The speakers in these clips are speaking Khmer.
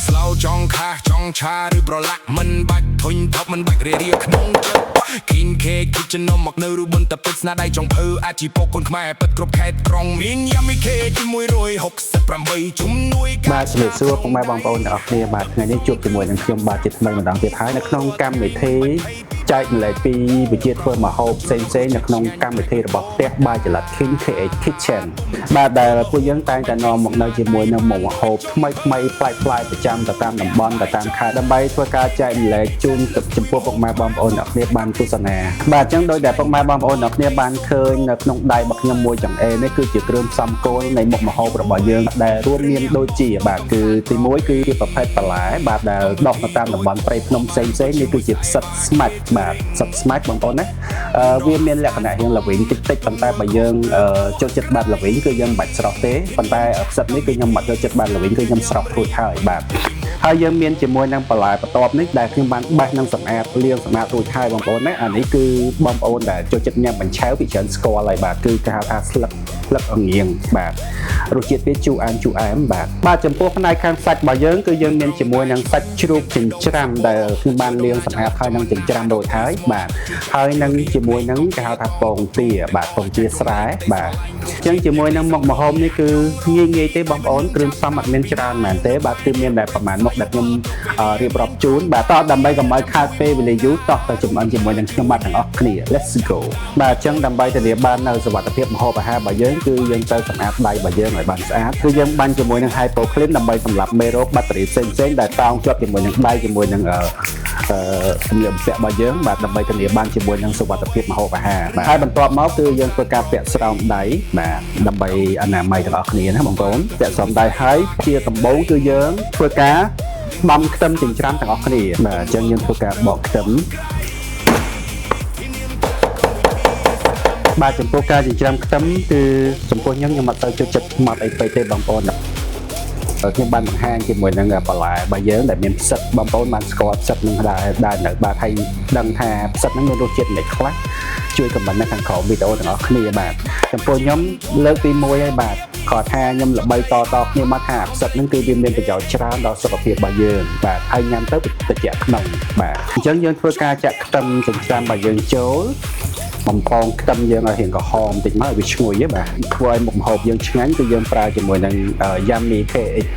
ស្លូវចង់ខាសចង់ឆាឬប្រឡាក់មិនបាច់ធុញថប់មិនបាច់រារាក្នុងចិត្ត King Cake Kitchen នំមកនៅរូបបន្តាពិតស្នាដៃចុងភៅអាជីពកូនខ្មែរពិតគ្រប់ខេត្តក្រុងមាន Yummy Cake 168ជំនួយ បាទជំរាបសួរពុកម៉ែបងប្អូនទាំងអស់គ្នាបាទថ្ងៃនេះជួបជាមួយនឹងខ្ញុំបាទជាថ្មីម្ដងទៀតហើយនៅក្នុងកម្មវិធីចែករំលែកពីវិជាធ្វើម្ហូបផ្សេងៗនៅក្នុងកម្មវិធីរបស់ផ្ទះបាយចល័ត King KH Kitchen បាទដែលពួកយើងតែងតែនាំមកនៅជាមួយនឹងមុខម្ហូបថ្មីថ្មីប្លែកៗប្រចាំទៅតាមតំបន់ទៅតាមខេត្តដើម្បីធ្វើការចែករំលែកជូនទៅចំពោះពុកម៉ែបងប្អូនទាំងអស់គ្នាបានទស្សនាបាទអញ្ចឹងដោយដែលពុកម៉ែបងប្អូនទាំងអស់គ្នាបានឃើញនៅក្នុងដៃរបស់ខ្ញុំមួយចង្អេរនេះគឺជាគ្រឿងផ្សំគោលនៃមុខម្ហូបរបស់យើងដែលរួមមានដូចជាបាទគឺទី1គឺជាប្រភេទបន្លែបាទដែលដុះនៅតាមតំបន់ព្រៃភ្នំផ្សេងៗនេះគឺជាផ្សិតស្មាច់បាទផ្សិតស្មាច់បងប្អូនណាវាមានលក្ខណៈរាងល្វីងតិចតិចប៉ុន្តែបើយើងចូលចិត្តបែបល្វីងគឺយើងមិនបាច់ស្រស់ទេប៉ុន្តែផ្សិតនេះគឺខ្ញុំមិនចូលចិត្តបែបល្វីងគឺខ្ញុំស្រស់រួចហើយបាទហើយយើងមានជាមួយនឹងបន្លែបន្ទាប់នេះដែលខ្ញុំបានបេះនិងសម្អាតលាងសម្អាតរួចហើយបងប្អូនណាអានេះគឺបងប្អូនដែលចូលចិត្តញ៉ាំបញ្ឆេវពីច្រើនស្គាល់ហើយបាទគឺគេហៅថាស្លឹកស្លឹកអង្រៀងបាទរសជាតិវាជូរអែមជូរអែមបាទបាទចំពោះផ្នែកខាងសាច់របស់យើងគឺយើងមានជាមួយនឹងសាច់ជ្រូកចិញ្ច្រាំដែលខ្ញុំបានលាងសម្អាតហើយនឹងចិញ្ច្រាំរួចហើយបាទហើយនឹងជាមួយនឹងគេហៅថាពងទាបាទពងទាស្រែបាទអញ្ចឹងជាមួយនឹងមុខម្ហូបនេះគឺងាយងាយទេបងប្អូនគ្រឿងផ្សំអត់មានច្រើនមែនទេបាទគឺមានតែប្រហែលមុខដែលខ្ញុំរៀបរាប់ជូនបាទតោះដើម្បីកុំឲ្យខាតពេលវេលាយូរតោះទៅចម្អិនជាមួយនឹងខ្ញុំបាទទាំងអស់គ្នា Let's go បាទអញ្ចឹងដើម្បីធានាបាននៅសុវត្ថិភាពម្ហូបអាហាររបស់យើងគឺយើងត្រូវសម្អាតដៃរបស់យើងឲ្យបានស្អាតគឺយើងបាញ់ជាមួយនឹង Hypo Clean ដើម្បីសម្លាប់មេរោគបាក់តេរីផ្សេងៗដែលតោងជាប់ជាមួយនឹងដៃជាមួយនឹងសម្លៀកបំពាក់របស់យើងបាទដើម្បីធានាបានជាមួយនឹងសុវត្ថិភាពម្ហូបអាហារបាទហើយបន្ទាប់មកគឺយើងធ្វើការពាក់ស្រោមដៃបាទដើម្បីអនាម័យទាំងអស់គ្នាណាបងប្អូនពាក់ស្រោមដៃហើយជាដំបូងគឺយើងធ្វើការបំខ្ទឹមចិញ្ច្រាំទាំងអស់គ្នាបាទអញ្ចឹងយើងធ្វើការបកខ្ទឹមបាទចំពោះការចិញ្ច្រាំខ្ទឹមគឺចំពោះខ្ញុំខ្ញុំអត់ទៅចូលចិត្តម៉ត់អីពេកទេបងប្អូនខ្ញុំបានបង្ហាញជាមួយនឹងបន្លែរបស់យើងដែលមានផ្សិតបងប្អូនបានស្គាល់ផ្សិតនឹងដែរដែរនៅបាទហើយដឹងថាផ្សិតហ្នឹងមានរសជាតិមិនខ្លះជួយ comment នៅខាងក្រោមវីដេអូទាំងអស់គ្នាបាទចំពោះខ្ញុំលើកទី1ហើយបាទគាត់ថាខ្ញុំល្បីតតគ្នាមកថាផ្សិតហ្នឹងគឺវាមានប្រយោជន៍ច្រើនដល់សុខភាពរបស់យើងបាទហើយញ៉ាំទៅត្រជាក់ក្នុងបាទអញ្ចឹងយើងធ្វើការចាក់ខ្ទឹមចិញ្ច្រាំរបស់យើងចូល បំពងខ្ទឹមយើងឲ្យរាងក្រហមតិចមកឲ្យវាឈ្ងុយហ៎បាទធ្វើឲ្យមុខម្ហូបយើងឆ្ងាញ់គឺយើងប្រើជាមួយនឹង Yummy KH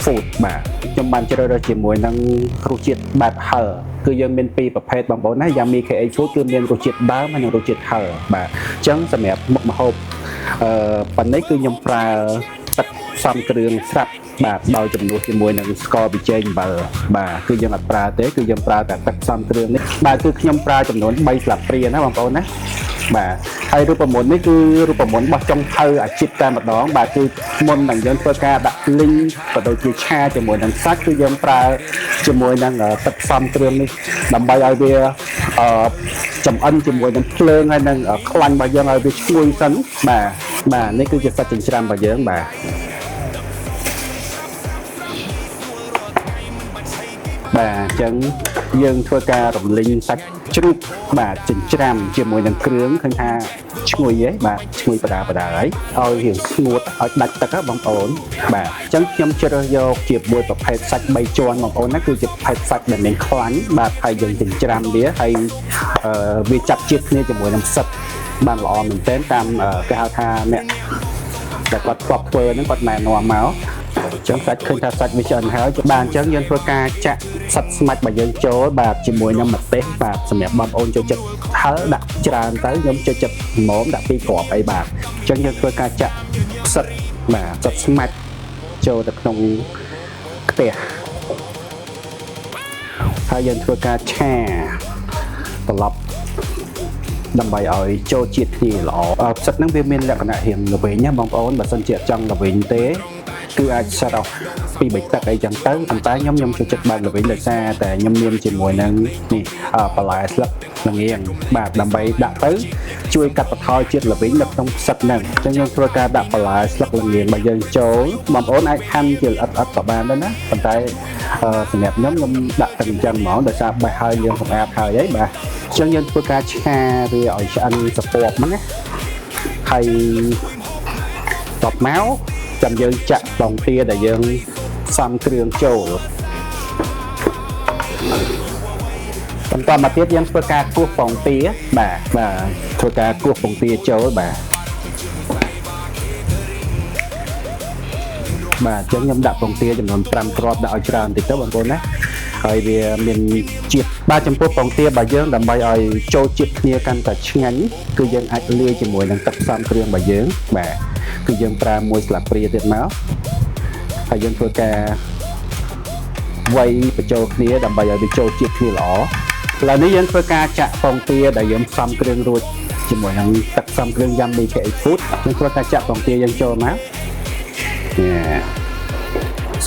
Food បាទខ្ញុំបានជ្រើសរើសជាមួយនឹងរសជាតិបែបហឹរគឺយើងមានពីរប្រភេទបងប្អូនណា Yummy KH Food គឺមានរសជាតិដើមហើយនិងរសជាតិហឹរបាទអញ្ចឹងសម្រាប់មុខម្ហូបប៉ុណ្ណេះគឺខ្ញុំប្រើទឹកផ្សំគ្រឿងស្រាប់បាទដោយចំនួនជាមួយនឹងស្ករប៊ីចេងអំបិលបាទគឺយើងអត់ប្រើទេគឺយើងប្រើតែទឹកផ្សំគ្រឿងនេះបាទគឺខ្ញុំប្រើចំនួន3ស្លាបព្រាណាបងប្អូនណាបាទហើយរូបមន្តនេះគឺរូបមន្តរបស់ចុងភៅអាជីពតែម្ដងបាទគឺមុននឹងយើងធ្វើការដាក់លីងក៏ដូចជាឆាជាមួយនឹងសាច់គឺយើងប្រើជាមួយនឹងទឹកផ្សំគ្រឿងនេះដើម្បីឲ្យវាចំអិនជាមួយនឹងភ្លើងហើយនឹងខ្លាញ់របស់យើងឲ្យវាឈ្ងុយសិនបាទបាទនេះគឺជាសាច់ចិញ្ច្រាំរបស់យើងបាទបាទអញ្ចឹងយើងធ្វើការរំលីងសាច់ជ្រូកបាទចិញ្ច្រាំជាមួយនឹងគ្រឿងឃើញថាឈ្ងុយហ៎បាទឈ្ងុយបដាបដាហើយឲ្យរៀងស្ងួតឲ្យដាច់ទឹកហ៎បងប្អូនបាទអញ្ចឹងខ្ញុំជ្រើសយកជាមួយប្រភេទសាច់3ជាន់បងប្អូនណាគឺជាប្រភេទសាច់ដែលមានខ្លាញ់បាទហើយយើងចិញ្ច្រាំវាហើយវាចាប់ជាតិគ្នាជាមួយនឹងផ្សិតបានល្អមែនទែនតាមគេហៅថាអ្នកដែលគាត់ធ្លាប់ធ្វើហ្នឹងគាត់ណែនាំមកអញ្ចឹងសាច់ឃើញថាសាច់វាឆ្អិនហើយបាទអញ្ចឹងយើងធ្វើការចាក់សាច់ស្មាច់របស់យើងចូលបាទជាមួយនឹងម្ទេសបាទសម្រាប់បងប្អូនចូលចិត្តហឹរដាក់ច្រើនទៅខ្ញុំចូលចិត្តល្មមដាក់ពីរគ្រាប់អីបាទអញ្ចឹងយើងធ្វើការចាក់ផ្សិតបាទផ្សិតស្មាច់ចូលទៅក្នុងខ្ទះហើយយើងធ្វើការឆាត្រឡប់ដើម្បីឲ្យចូលជាតិគ្នាល្អផ្សិតហ្នឹងវាមានលក្ខណៈរាងល្វីងណាបងប្អូនបើសិនជាអត់ចង់ល្វីងទេគឺអាចស្រស់ពីបិទឹកអីចឹងទៅប៉ុន្តែខ្ញុំខ្ញុំចូលចិត្តបែបល្វីងដោយសារតែខ្ញុំមានជាមួយនឹងនេះបន្លែស្លឹកល្ងៀងបាទដើម្បីដាក់ទៅជួយកាត់បន្ថយជាតិល្វីងនៅក្នុងផ្សិតហ្នឹងអញ្ចឹងយើងធ្វើការដាក់បន្លែស្លឹកល្ងៀងបើយើងចូលបងប្អូនអាចហាន់ជាល្អិតៗក៏បានដែរណាប៉ុន្តែសម្រាប់ខ្ញុំខ្ញុំដាក់តែអញ្ចឹងហ្មងដោយសារបេះហើយលាងសម្អាតហើយអីបាទអញ្ចឹងយើងធ្វើការឆាវាឲ្យឆ្អិនសពប់ហ្នឹងណាហើយតបមកចាំយើងចាក់ដងទាដែលយើងផ្សំគ្រឿងចូល បន្តមកទៀតយើងធ្វើការគោះពងទាបាទបាទធ្វើការគោះពងទាចូលបាទបាទអញ្ចឹងខ្ញុំដាក់ពងទាចំនួន5គ្រាប់ដាក់ឲ្យច្រើនតិចទៅបងប្អូនណាហើយវាមានជាតិបាទចំពោះពងទារបស់យើងដើម្បីឲ្យចូលជាតិគ្នាកាន់តែឆ្ងាញ់គឺយើងអាចលាយជាមួយនឹងទឹកផ្សំគ្រឿងរបស់យើងបាទគឺយើងប្រើមួយស្លាបព្រាទៀតមកហើយយើងធ្វើការ វាយបញ្ចូលគ្នាដើម្បីឲ្យវាចូលជាតិគ្នាល្អឥឡូវនេះយើងធ្វើការចាក់ពងទាដែលយើងផ្សំគ្រឿងរួចជាមួយនឹងទឹកផ្សំគ្រឿង Yummy KH Food យើងធ្វើការចាក់ពងទាយើងចូលមកនេះ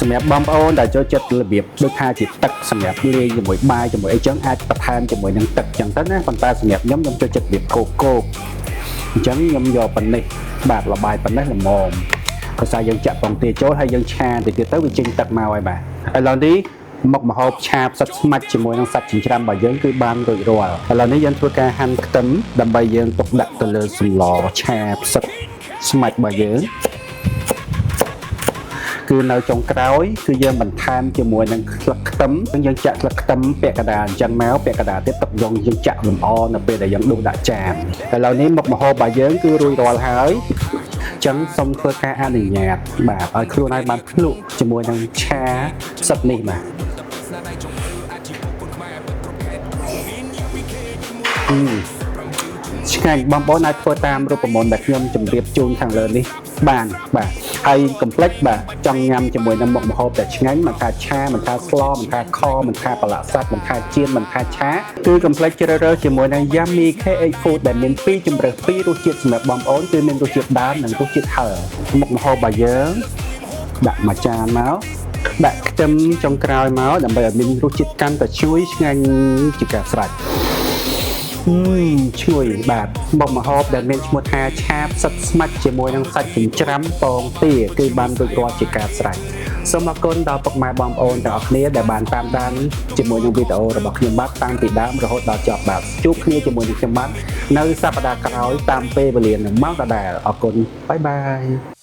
សម្រាប់បងប្អូនដែលចូលចិត្តរបៀបដូចថាជាទឹកសម្រាប់លាយជាមួយបាយជាមួយអីចឹងអាចបន្ថែមជាមួយនឹងទឹកចឹងទៅណាប៉ុន្តែសម្រាប់ខ្ញុំខ្ញុំចូលចិត្តរបៀបគោកគោកអញ្ចឹងខ្ញុំយកប៉ុណ្ណេះបាទលបាយប៉ុណ្ណេះល្មមភាសាយើងចាក់ពងទាចូលហើយយើងឆាទៅទៀតទៅវាចេញទឹកមកហើយបាទឥឡូវនេះមុខម្ហូបឆាផ្សិតស្មាច់ជាមួយនឹងសាច់ចិញ្ច្រាំរបស់យើងគឺបានរួចរាល់ឥឡូវនេះយើងធ្វើការហាន់ខ្ទឹមដើម្បីយើងទុកដាក់ទៅលើសម្លឆាផ្សិតស្មាច់របស់យើងគឺនៅចុងក្រោយគឺយើងបន្ថែមជាមួយនឹងស្លឹកខ្ទឹមយើងចាក់ស្លឹកខ្ទឹមពាក់កណ្ដាលអញ្ចឹងមកពាក់កណ្ដាលទៀតទុកយើងយើងចាក់លម្អនៅពេលដែលយើងដួសដាក់ចានឥឡូវនេះមុខម្ហូបរបស់យើងគឺរួចរាល់ហើយអញ្ចឹងសូមធ្វើការអនុញ្ញាតបាទឲ្យខ្លួនឯងបានភ្លក់ជាមួយនឹងឆាផ្សិតនេះបាទអឺឆ្ងាញ់បងប្អូនអាចធ្វើតាមរូបមន្តដែលខ្ញុំជម្រាបជូនខាងលើនេះបានបាទហើយកុំភ្លេចបាទចង់ញ៉ាំជាមួយនឹងមុខម្ហូបដែលឆ្ងាញ់មិនថាឆាមិនថាស្លមិនថាខមិនថាប្រឡាក់សាច់មិនថាចៀនមិនថាឆាគឺកុំភ្លេចជ្រើសរើសជាមួយនឹង Yummy KH Food ដែលមានពីរជម្រើសពីររសជាតិសម្រាប់បងប្អូនគឺមានរសជាតិដើមនិងរសជាតិហឹរមុខម្ហូបរបស់យើងដាក់មួយចានមកដាក់ខ្ទឹមចុងក្រោយមកដើម្បីឲ្យមានរសជាតិកាន់តែឈ្ងុយឆ្ងាញ់ជាការស្រេច អឺឈ្ងុយបាទមុខម្ហូបដែលមានឈ្មោះថាឆាផ្សិតស្មាច់ជាមួយនឹងសាច់ចិញ្ច្រាំពងទាគឺបានរួចរាល់ជាការស្រេចសូមអរគុណដល់ពុកម៉ែបងប្អូនទាំងអស់គ្នាដែលបានតាមដានជាមួយនឹងវីដេអូរបស់ខ្ញុំបាទតាំងពីដើមរហូតដល់ចប់បាទជួបគ្នាជាមួយនឹងខ្ញុំបាទនៅសប្តាហ៍ក្រោយតាមពេលវេលានឹងម៉ោងដដែលអរគុណ bye bye.